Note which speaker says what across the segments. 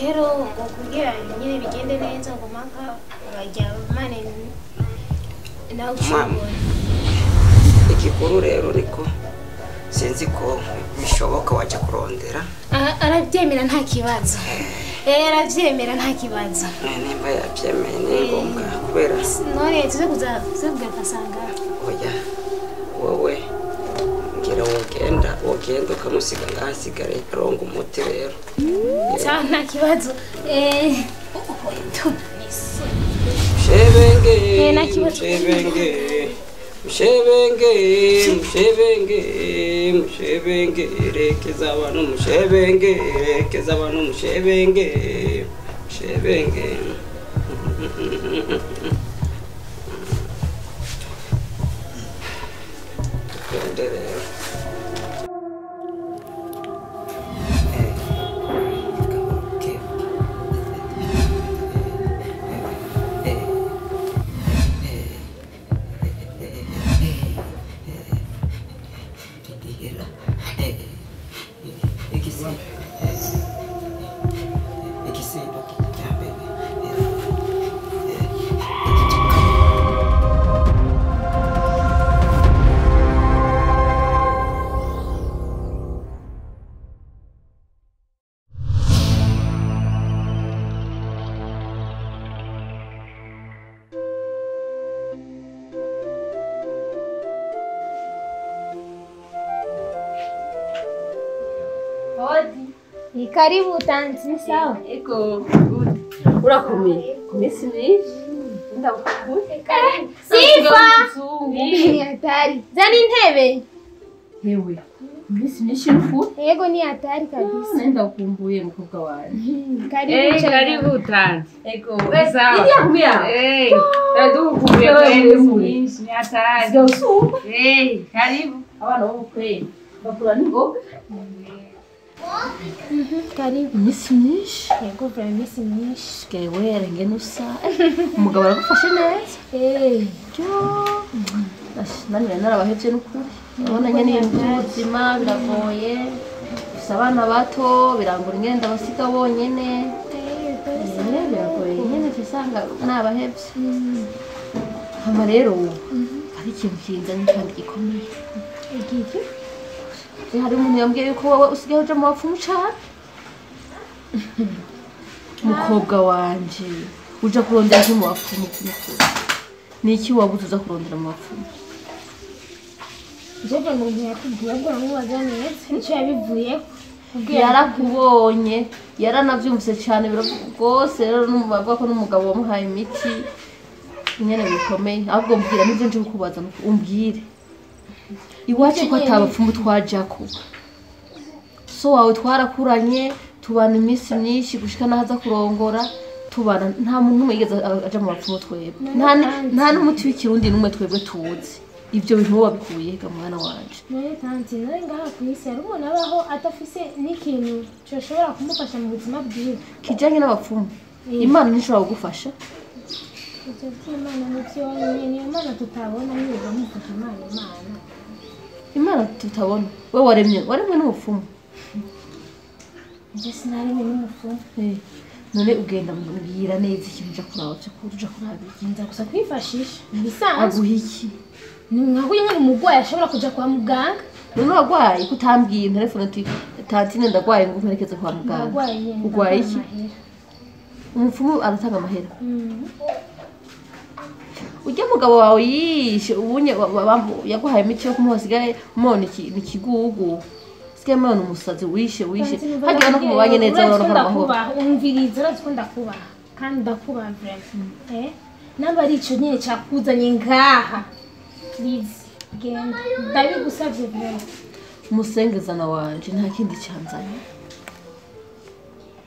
Speaker 1: Rero ngo kugira nyine bigende neza ngo maka baryamane nawe ushobora.
Speaker 2: Igikuru rero niko sinzi ko bishoboka wajya kurondera.
Speaker 1: Arabyemera nta kibazo. Arabyemera nta kibazo.
Speaker 2: Nimba yabyemeye ni ngombwa kubera
Speaker 1: none tuze kuza kugasanga.
Speaker 2: Oya wowe ngira wogenda ukamusiga ngahasigare aronga umuti rero.
Speaker 1: Nta kibazo.
Speaker 2: Shebenge shebenge mushebenge mushebenge mushebenge rekeza abantu mushebenge rekeza abantu mushebenge mushebenge.
Speaker 1: Karibu tanti, ni sawa?
Speaker 3: Ego, good. Urakomeye. Iminsi myinshi. Ndagukumbuye.
Speaker 1: Sifa! Ni hatari. Zana intebe.
Speaker 3: Hewe. Iminsi myinshi n'ufu.
Speaker 1: Ego ni hatari kabisa.
Speaker 3: Ndagukumbuye mukobwa wanje.
Speaker 1: Karibu.
Speaker 4: Karibu tanti.
Speaker 3: Ego.
Speaker 4: Sawa.
Speaker 3: Iriya
Speaker 4: Ndagukumbuye iminsi myinshi ni hatari.
Speaker 3: Sigausumba.
Speaker 4: Karibu.
Speaker 3: Abana bo kweli. Bakura n'ingoga.
Speaker 1: Karibu.
Speaker 3: Iminsi myinshi.
Speaker 1: Yego vra iminsi myinshi.
Speaker 3: Sigaye wera ngene usa. Umugabo aragufashe neza. Nani narabahevye n'ukuri. Urabona nyene ibintu by'ubuzima biragoye. Gusa abana bato birangura ingenda basiga bonyene. Biragoye nyene usanga nabahevye. Hama rero hari ikintu kinzanye kandi gikomeye.
Speaker 1: Igiki?
Speaker 3: Hari umuntu yambwiye yuko wowe usigaye uja mu bapfumu cane. Mukobwa wanje uja kurondera iki mu bapfumu? Niki wabuze uza kurondera mu bapfumu?
Speaker 1: Jewe umuntu yakubwiye ngo uramubaza neza nico yabivuyeko.
Speaker 3: Yarakubonye yaranavyumvise cane rwose rero bavuga ko n'umugabo wamuhaye imiti nyene bikomeye. Ahubwo mbwira nivyo nje kukubaza umbwire. Iwacu ko atabapfumu twajako. So wawe twarakuranye tubana iminsi myinshi gushika nahaza kurongora tubana nta muntu umwe yigeze aja mu bapfumu twebwe. Nta n'umuti w'ikirundi n'umwe twebwe tuzi. Ibyo bintu wowe wabikuye ga mwana wanje?
Speaker 1: None tanti nari ngaha kw'isi hari umuntu abaho atafise n'ikintu coshobora kumufasha mu buzima bwiwe
Speaker 3: kijanye n'abapfumu. Imana ntishobora kugufasha.
Speaker 1: Ivyo vy'Imana nivyo nyene niyo Mana tutabona niba muvuga Imana Imana.
Speaker 3: Imana tutabona. Wewe waremwe n'umupfumu.
Speaker 1: Nje sinaremwe n'umupfumu.
Speaker 3: None ugenda mbwira neza ikintu uja kuraba vy'ukuri uja kuraba iki?
Speaker 1: Nza gusa kwifashisha. Ibisanzwe.
Speaker 3: Aguha iki?
Speaker 1: Ni nka nyene umugwayi ashobora kuja kwa muganga.
Speaker 3: None uragwaye kutambwiye telefone ati tantine ndagwaye ngo mperekeze kwa muganga. Ugwaye iki? Umupfumu aratanga amahera. Ujya mugabo wawe yishe ubunye yaguhaye imiti yo kumuha sigaye mubona ikigugu. Sigaye mubona umusazi wishe hagira no kumubanye neza urabona amahoro.
Speaker 1: Umviriza urazi ko ndakubaha kandi ndakubaha vraiment. Namba ari ico nyene cakuzanye ngaha. Please genda ndabigusavye vraiment.
Speaker 3: Umusengezana wanje nta kindi cyanzanye.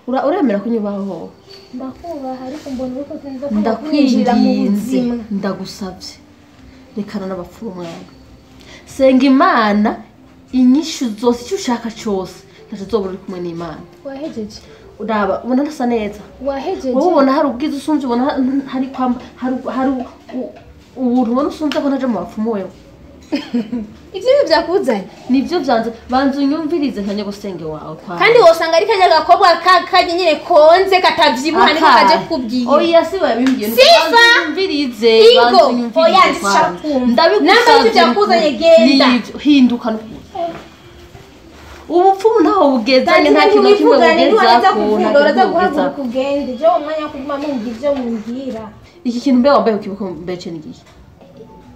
Speaker 3: Uremera kunyubaho?
Speaker 1: Ndakubaha ariko mbona uko tuza kwinjira mu buzima.
Speaker 3: Ndagusavye rekana n'abapfumu mwana. Senga Imana inyishu zose icyo ushaka cyose ntazobura uri kumwe n'Imana.
Speaker 1: Wahejeje?
Speaker 3: Uraba ubona ntasa neza.
Speaker 1: Wahejeje?
Speaker 3: Wowe ubona hari ubwiza usumvye ubona hari kwamba hari ubuntu ubona usumvye ko ntaje mu bapfumu wewe.
Speaker 1: Ivyo ni vyakuzanye.
Speaker 3: Nivyo vyanze banza unyumvirize nka nyogosenge wawe kwa.
Speaker 1: Kandi wosanga ari kanya gakobwa kakaje nyine konze katavyibuha niko kaje kukubwira.
Speaker 3: Oya si wabimbwiye.
Speaker 1: Sifa!
Speaker 3: Unyumvirize
Speaker 1: Ingo,
Speaker 3: banza unyumvirize.
Speaker 1: oya ndishakumva.
Speaker 3: Ndabigusavye.
Speaker 1: Namba ivyo vyakuzanye genda.
Speaker 3: Nivyo hinduka n'ukuri. Ubupfumu ntaho bugezanye nta kintu na kimwe
Speaker 1: bugeza
Speaker 3: bugeza
Speaker 1: uraza guhaguruka ugende je umwanya wo kuguma mumbwira ivyo mumbwira.
Speaker 3: Iki kintu mbe wambaye ukibuko mbece n'igihe.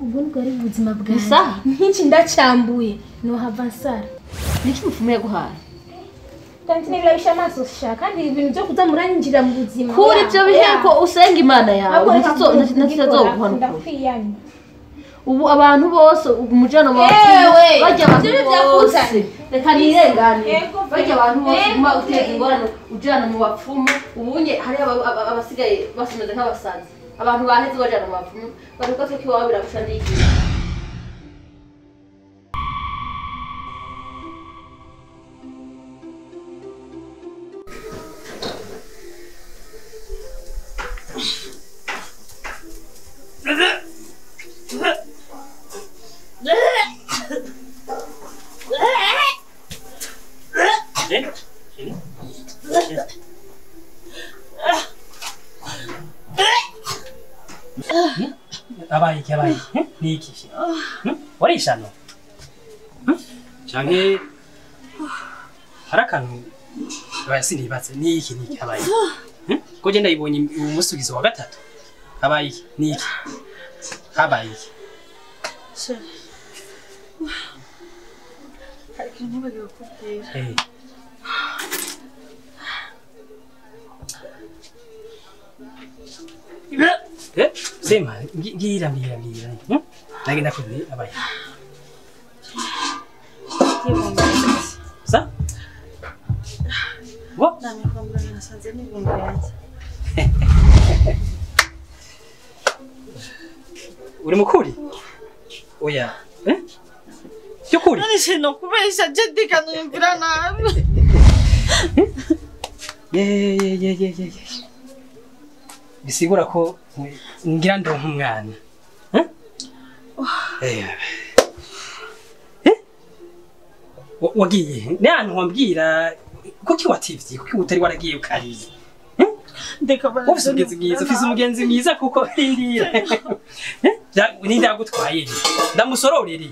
Speaker 1: Ubwo nibwo ari ubuzima bwanjye.
Speaker 3: Isaha?
Speaker 1: Nk'iki ndacambuye nohava nsara.
Speaker 3: Niki mupfumu yaguhaye?
Speaker 1: Tantine birabisha amaso sha kandi ibintu byo kuza muranyinjira mu buzima.
Speaker 3: Kuri ibyo biheko usenga Imana yawe ntitazoguha n'ukuri.
Speaker 1: Ndakwiyamye.
Speaker 3: Ubu abantu bose umujana wa
Speaker 1: Ewe,
Speaker 3: bajya abantu
Speaker 1: ibyo
Speaker 3: bose
Speaker 1: byakuzanye.
Speaker 3: reka nirengane
Speaker 1: Yego,
Speaker 3: bajya abantu bose
Speaker 1: yego,
Speaker 3: guma uteza ingorane ujana mu bapfumu ubunye hari abasigaye basimeze nk'abasazi abantu baheze bajana mu bapfumu baruka ko iwabo birabusha n'iki.
Speaker 2: Abaye iki abaye ni iki warishano canke hari akantu oya sinibatse ni iki ni iki abaye ko je ndayibonye umusugizo wa gatatu abaye iki ni iki habaye iki
Speaker 5: hari ikintu nibagiwe kukubwira.
Speaker 2: Sema, ngira ngira ngira. Nagenda kuri abaye. Sa? Wo?
Speaker 5: Namwe kwa muganga nasanze nibungenze.
Speaker 2: Uri mukuri? Oya. Cyukuri?
Speaker 5: None se no kubesha je ndikanumvira nabi.
Speaker 2: Ye ye ye ye ye. Bisigura ko ngira ndonka umwana. Wagiye ni ahantu wambwira kuki wativye kuki utari waragiye ukariye. Ufise umugenzi mwiza ufise umugenzi mwiza kuko ndira nindagutwaye ndamusororere.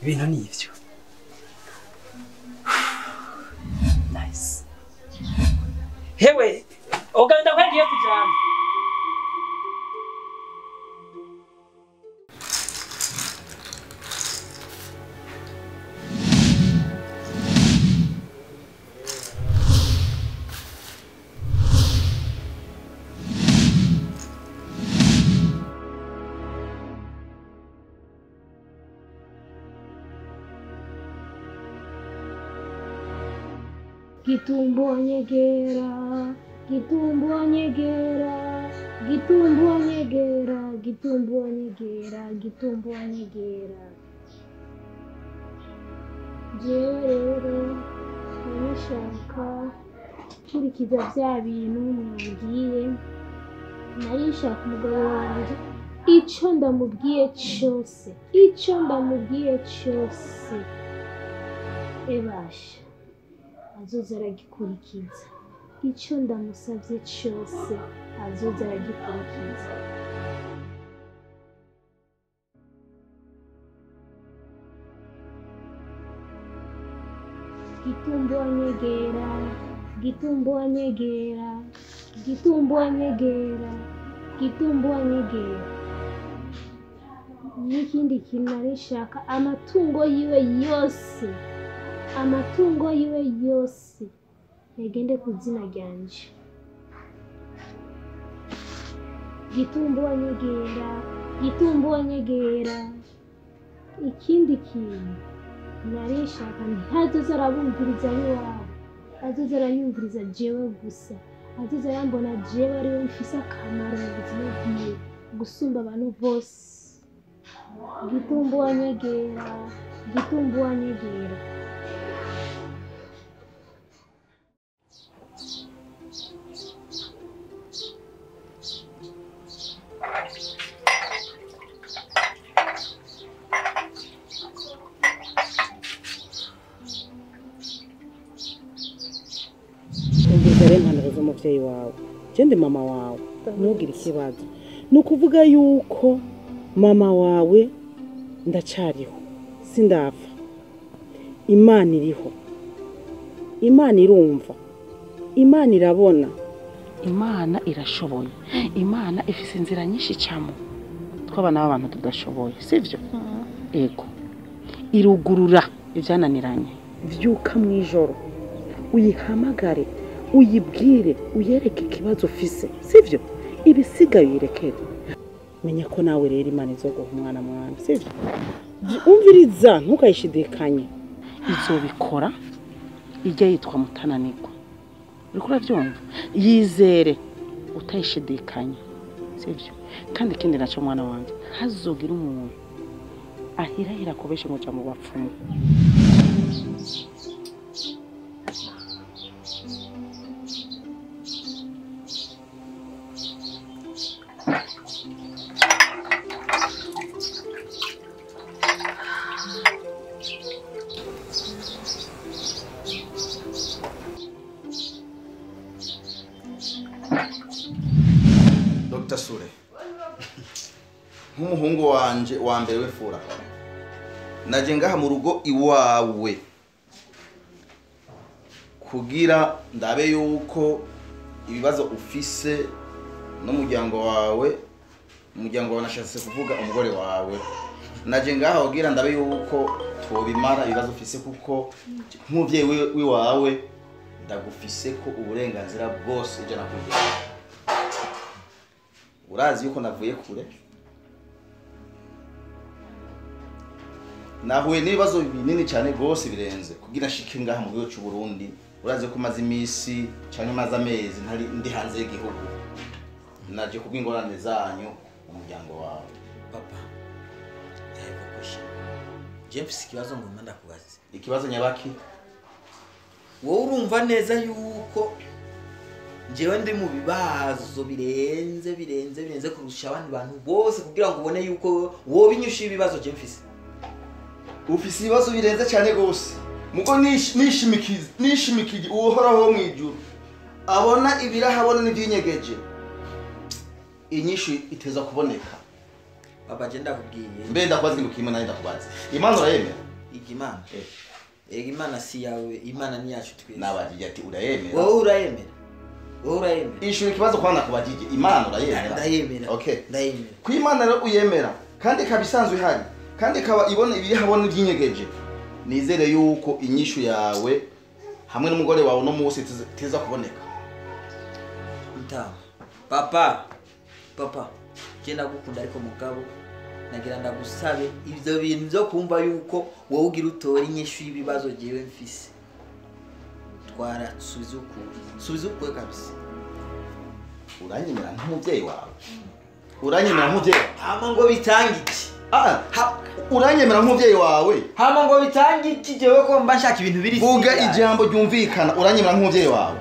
Speaker 2: Ibintu ni ivyo. Nice. Hewe, oganda kwagiye kujana.
Speaker 1: Gitumbo nyegera, gitumbo nyegera, gitumbo nyegera, gitumbo nyegera, gitumbo nyegera. Jewe rero nishaka kurikiza bya bintu mwambwiye, narishaka umugabo wanjye icyo ndamubwiye cyose, icyo ndamubwiye cyose ebasha azoza aragikurikiza, icyo ndamusabye cyose azoza aragikurikiza. Gitumbo anyegera, gitumbo anyegera, gitumbo anyegera, gitumbo anyegera. N'ikindi kintu narishaka amatungo yiwe yose, amatungo yiwe yose yagende ku zina ryanje. Gitumbo anyegera, gitumbo anyegera. Ikindi kintu narishaka ntazoza arabumviriza iwawe, azoza aranyumviriza jewe gusa, azoza arambona jewe ariwe mfise akamaro mu buzima bwiwe gusumba abantu bose. Gitumbo anyegera, gitumbo anyegera.
Speaker 6: umuvyeyi wawe, je ndi mama wawe, ntugire ikibazo. Ni ukuvuga yuko mama wawe ndacariho, sindapfa. Imana iriho, Imana irumva, Imana irabona, Imana irashoboye, Imana ifise inzira nyinshi camo tw'abana b'abantu tudashoboye, sivyo? Ego, irugurura ivyananiranye. Vyuka mw'ijoro uyihamagare, uyibwire, uyereke ikibazo ufise, sivyo? Ibisigaye uyirekere. Menya ko nawe rero Imana izoguha umwana mwana, sivyo? Umviriza, ntukayishidikanye, izobikora. Ijya yitwa mutananirwa, uriko uravyumva? Yizere utayishidikanye, sivyo? Kandi ikindi naco mwana wanje, hazogira umuntu ahirahira kubesha ngo uja mu bapfumu.
Speaker 7: Dr. Sule, nk'umuhungu wanje wa mbere w'imfura, naje ngaha mu rugo iwawe kugira ndabe yuko ibibazo ufise n'umuryango wawe, umuryango wawe nashatse kuvuga umugore wawe, naje ngaha kugira ndabe yuko twobimara ibibazo ufise, kuko nk'umuvyeyi wiwawe ndagufise ko uburenganzira bwose 100%. Urazi yuko navuye kure, nahuye n'ibibazo binini cyane gose birenze kugira nshike ngaha mu gihugu cy'u Burundi. Urazi ko maze imisi cyane maze amezi ntari ndi hanze y'igihugu, naje kubw'ingorane zanyu umuryango wawe.
Speaker 8: Papa, ndabikosha. Je mfise ikibazo ngomba ndakubaza.
Speaker 7: Ikibazo nyabaki?
Speaker 8: Wowe urumva neza yuko jewe ndi mu bibazo birenze birenze birenze kurusha abandi bantu bose, kugira ngo ubone yuko wowe binyusha ibibazo je mfise.
Speaker 7: Ufise ibibazo birenze cyane gose, mugo nishimikize uhoraho mu ijuru, abona ibirahabona n'ibyinyegeje, inyishu iteza kuboneka.
Speaker 8: Papa, je ndakubwiye.
Speaker 7: Mbe ndakubaza ikintu kimwe, nawe ndakubaza. Imana urayemera?
Speaker 8: Imana? Ego, Imana si yawe, Imana ni yacu twese.
Speaker 7: Nabajije ati urayemera?
Speaker 8: Wowe urayemera? Wowe urayemera?
Speaker 7: Ishuri ikibazo kwa nakubajije, Imana urayemera?
Speaker 8: Ndayemera.
Speaker 7: Okay.
Speaker 8: Ndayemera.
Speaker 7: Ku Imana rero uyemera, kandi ikaba isanzwe ihari, kandi ikaba ibona ibiri habona ibyinyegeje, nizere yuko inyishu yawe hamwe n'umugore wawe no munsi tiza kuboneka.
Speaker 8: Mtamu. Papa, papa, je ndagukunda ariko mugabo nagira ndagusabe ivyo bintu byo kumva yuko wowe ugira utora inyishu y'ibibazo jewe mfise. Twara subiza ukuwe kabisa.
Speaker 7: Uranyemera nk'umuvyeyi wawe? Uranyemera nk'umuvyeyi?
Speaker 8: Hama ngo bitange iki?
Speaker 7: Uranyemera nk'umuvyeyi wawe?
Speaker 8: Hama ngo bitange iki jewe ko mba nshaka ibintu biri?
Speaker 7: Vuga ijambo ryumvikana, uranyemera nk'umuvyeyi wawe?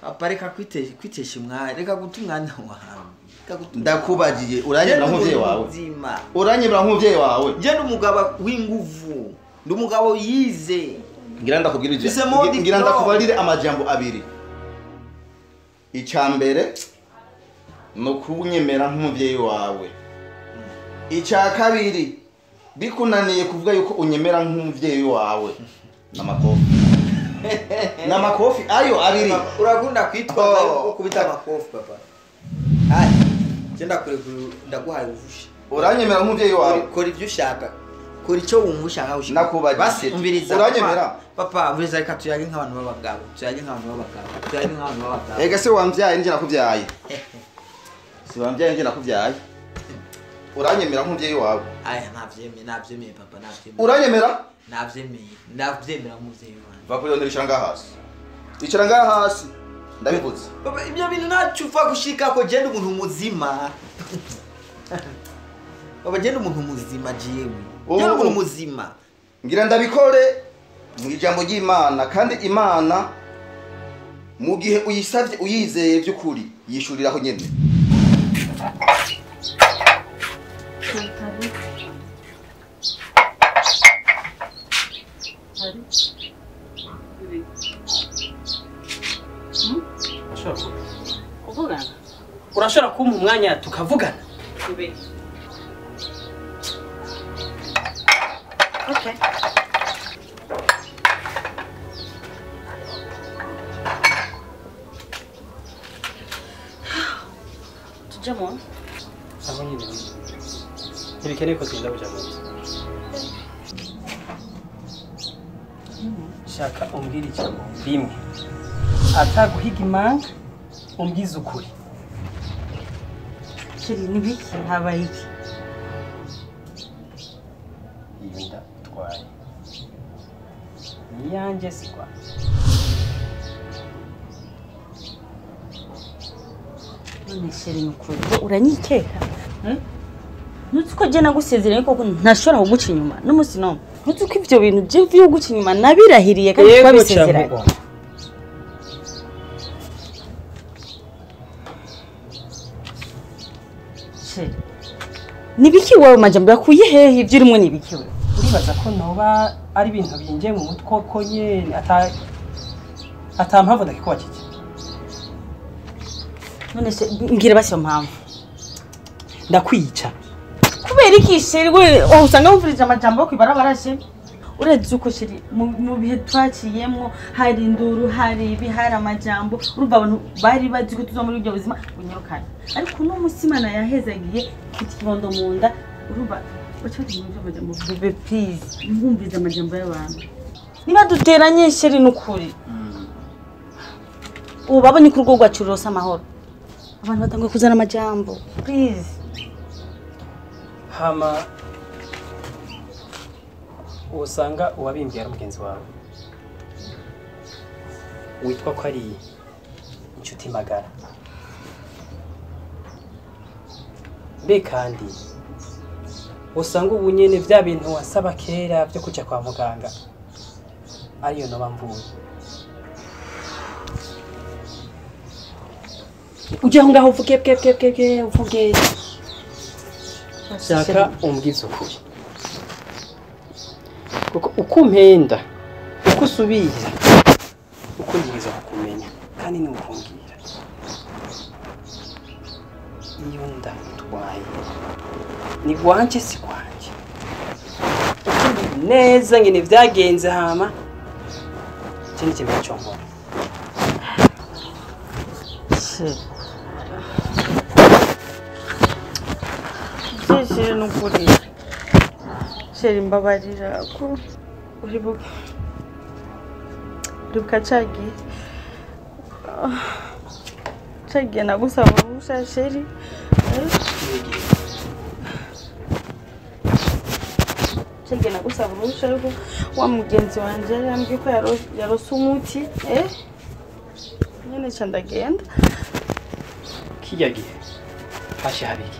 Speaker 8: Papa, reka kwitesha umwanya, reka guta umwanya wawe.
Speaker 7: Ndakubagiye, uranyemera nk'umuvyeyi wawe? Uranyemera nk'umuvyeyi wawe?
Speaker 8: Je ndi umugabo w'inguvu, ndi umugabo yize.
Speaker 7: Ngira ndakubwira ijambo, ngira ndakubarire amajambo abiri. Icya mbere no kunyemera nk'umuvyeyi wawe. Icya kabiri, bikunaniye kuvuga yuko unyemera nk'umuvyeyi wawe. Namakofi. Namakofi ayo abiri.
Speaker 8: Urakunda kwitwaza yuko kubita amakofi papa. Ai, je ndaguhaye ubufusha.
Speaker 7: Uranyemera nk'umuvyeyi wawe?
Speaker 8: Kora ivyo ushaka. Kora icyo wumva ushaka ushaka.
Speaker 7: Nakubajije.
Speaker 8: Basi umviriza.
Speaker 7: Uranyemera?
Speaker 8: Papa, umviriza, reka tuyage nk'abantu b'abagabo. Tuyage nk'abantu b'abagabo. Tuyage nk'abantu b'abagabo.
Speaker 7: Ega se wamvyaye nje nakuvyaye. Si wamvyaye nje nakuvyaye. Uranyemera nk'umuvyeyi wawe?
Speaker 8: Aya, navyemeye, navyemeye papa, navyemeye.
Speaker 7: Uranyemera?
Speaker 8: Navyemeye, ndavyemera nk'umuvyeyi wawe.
Speaker 7: Va kuri yo, icara ngaha hasi. Icara ngaha hasi. Ndabivuze.
Speaker 8: Papa, ibyo bintu ntacyo upfa gushika ko je ndi umuntu muzima. Papa, je ndi umuntu muzima jewe. Je ndi umuntu muzima.
Speaker 7: Ngira ndabikore mu ijambo ry'Imana, kandi Imana mu gihe uyisavye uyizeye by'ukuri yishuriraho nyene.
Speaker 2: Urashobora kumpa umwanya tukavugana?
Speaker 5: Okay. Tujya mu nzu.
Speaker 2: Aho nyine. Ntibikeneye ko tugenda kuja mu nzu. Shaka umbwire ijambo rimwe. Ataguhiga imanga, umbwize ukuri.
Speaker 5: Chéri, ni biki habaye iki?
Speaker 2: Iyo nda utwaye ni iyanjye si kwanjye.
Speaker 5: None chéri, ni ukuri uranyikeka? Ntuzi ko je nagusezeranye koko ntashobora kuguca inyuma n'umunsi n'umwe. Ntuzi ko ivyo bintu je vyo guca inyuma nabirahiriye kandi twabisezeranye. Nibiki wewe majambo yakuye hehe ivyo urimwe nibiki wewe?
Speaker 2: Uribaza ko noba ari ibintu binje mu mutwe ko nyene ata mpamvu ndakikubakije.
Speaker 5: None se ngira basi iyo mpamvu.
Speaker 2: Ndakwica.
Speaker 5: Kubera iki chéri we usanga wumvirije amajambo yo kwibarabara chéri? Uretse uko chéri mu bihe twaciyemwo hari induru hari ibi hari amajambo urumva abantu bari bazi ko tuzo muri ibyo buzima bunyarukana. Ariko uno munsi Imana yahezagiye mfite ikibondo mu nda urumva baca bati amajambo bebe please mwumvirize amajambo y'abantu. Niba duteranye chéri n'ukuri. Ubu babonye ko urugo rwacu rurose amahoro. Abantu batanguye kuzana amajambo please.
Speaker 2: Hama usanga uwabimbwiye ari mugenzi wawe witwa ko ari inshuti magara. Mbe kandi usanga ubu nyene vya bintu wasaba kera vyo kuja kwa muganga ariyo noba mvuye. Ujye aho ngaho uvuge bwe bwe bwe bwe uvuge. Shaka umbwize ukuri. Kuko uko umpenda, uko usubira, uko ngiza kukumenya kandi ni ukumbwira. Iyo nda utwaye ni gwanje si gwanje. Utumbwire neza ngene vyagenze hama ikindi kintu cyo nkora.
Speaker 5: Chéri nukuri. Chéri mbabarira ko uribuka cagiye. Cagiye nagusaba uruhusha chéri. Cagiye nagusaba uruhusha ariko wa mugenzi wanje yambwiye ko yarose umuti nyene ca ndagenda.
Speaker 2: Kirya gihe hashe habiki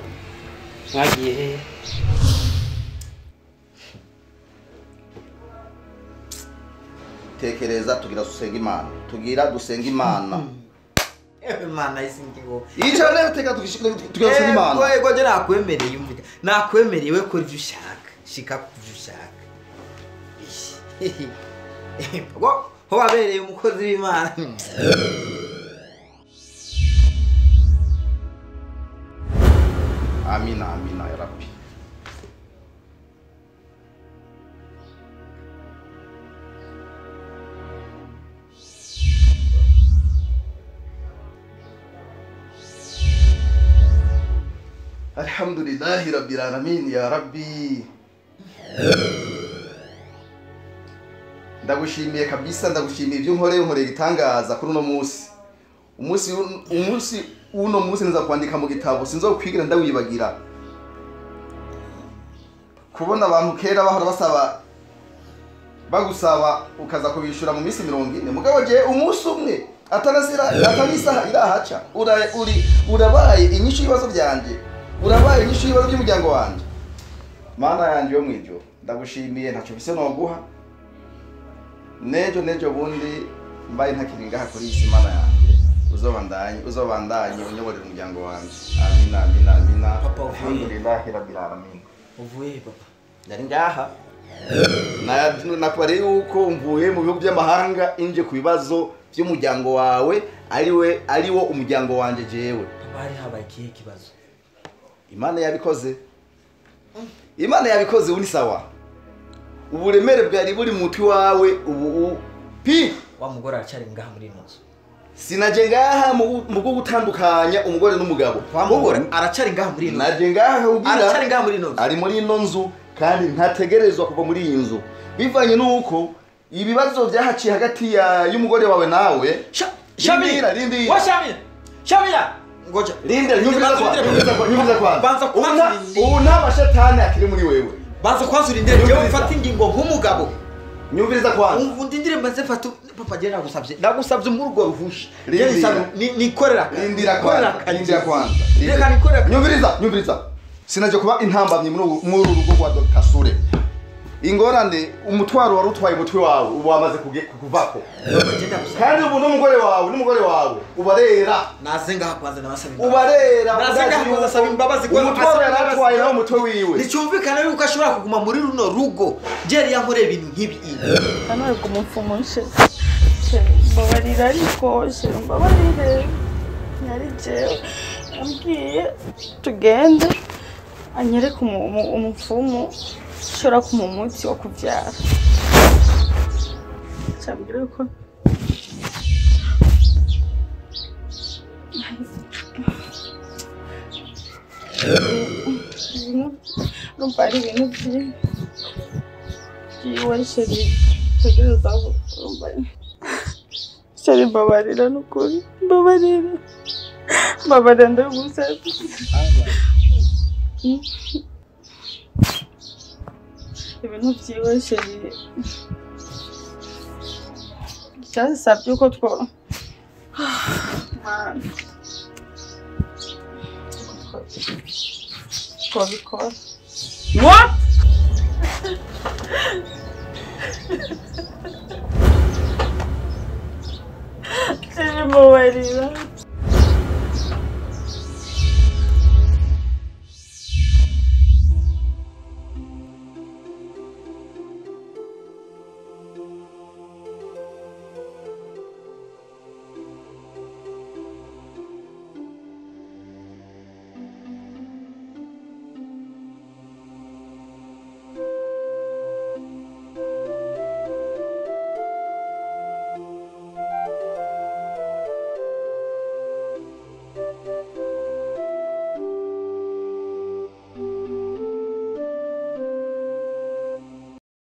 Speaker 2: mwagiye hehe?
Speaker 7: Tekereza tugira dusenga Imana. Tugira dusenga Imana.
Speaker 8: Imana isingigo.
Speaker 7: Ico rero teka tugira dusenga Imana.
Speaker 8: Yego je nakwemereye yumvika. Nakwemereye we kora ivyo ushaka. Shika ku vyo ushaka. Go ho wabereye umukozi w'Imana.
Speaker 7: Amina amina ya Rabbi. Alhamdulillahi Rabbil Alamin ya Rabbi. Ndagushimiye kabisa, ndagushimiye ibyo nkoreye nkoreye gitangaza kuri uno munsi. Umunsi uno munsi nza kwandika mu gitabo sinzokwigira ndawibagira. Kubona abantu kera bahora basaba bagusaba ukaza kubishura mu minsi 40 mugabo je umunsi umwe atanasira atanisaha irahaca urabaye inyishu y'ibibazo byanje, urabaye inyishu y'ibibazo by'umuryango wanje. Mana yanje yo mwijoro ndagushimiye ntaco bise noguha. Nejo bundi mbaye ntakiri ngaha kuri iyi mana yanje uzobandanye unyoborera umuryango wanje. Amina amina amina.
Speaker 8: Papa uvuye?
Speaker 7: Alhamdulillahi Rabbil Alamin.
Speaker 8: Uvuye papa?
Speaker 7: Nari ngaha nakubariye yuko mvuye mu bihugu by'amahanga inje ku bibazo by'umuryango wawe ariwo umuryango wanje jewe.
Speaker 8: Bari habaye ikihe kibazo?
Speaker 7: Imana yabikoze. Imana yabikoze uni sawa. Uburemere bwari buri mutwi wawe ubu pi
Speaker 8: wa mugore aracari ngaha muri ino nzu.
Speaker 7: Sinaje ngaha mu gutandukanya umugore n'umugabo.
Speaker 8: Wa mugore aracari ngaha muri ino nzu.
Speaker 7: Naje ngaha ugira
Speaker 8: aracari ngaha muri ino nzu.
Speaker 7: Ari muri ino nzu kandi ntategerezwa kuva muri iyi nzu. Bivanye nuko ibibazo byahaciye hagati ya y'umugore wawe nawe.
Speaker 8: Shamira,
Speaker 7: rindira.
Speaker 8: Wa Shamira. Shamira. Ngoja.
Speaker 7: Rindira, nyumviriza kwa.
Speaker 8: Banza kwanza.
Speaker 7: Una mashetani akiri muri wewe.
Speaker 8: Banza kwanza urindire jewe mfata ingingo nk'umugabo.
Speaker 7: Nyumviriza kwanza.
Speaker 8: Undindire mbanze mfata papa je nagusavye. Nagusavye muri urwo ruhusha. Nikorera.
Speaker 7: Rindira kwanza. Rindira kwanza.
Speaker 8: Reka nikorera.
Speaker 7: Nyumviriza, nyumviriza. Sinaje kuba intambamye muri uru rugo rwa Dr. Sure. Ingorane umutwaro wari utwaye umutwe wawe ubu wamaze kuvako. Kandi ubu n'umugore wawe ubarera.
Speaker 8: Naze ngaha kwanza nabasaba imbabazi.
Speaker 7: Ubarera.
Speaker 8: Naze ngaha kwanza asaba imbabazi kwanza.
Speaker 7: Umutwaro yaratwaye nawe umutwe wiwe.
Speaker 8: Nicyumvikana yuko ashobora kuguma muri runo rugo. Jerry yankoreye ibintu nk'ibi.
Speaker 5: Hano kumupfumu nse. Mbabarira ariko mbabarire. Yari jewe. Ambwiye tugende anyereke umupfumu ushobora kumuha umuti wo kubyara. Cyambwira ko numva ari ibintu byiwe sheri tegereza urumva sheri mbabarira n'ukuri mbabarira mbabarira ndagusabye. Ibintu byiwe sheri cyasabye uko two twabikora.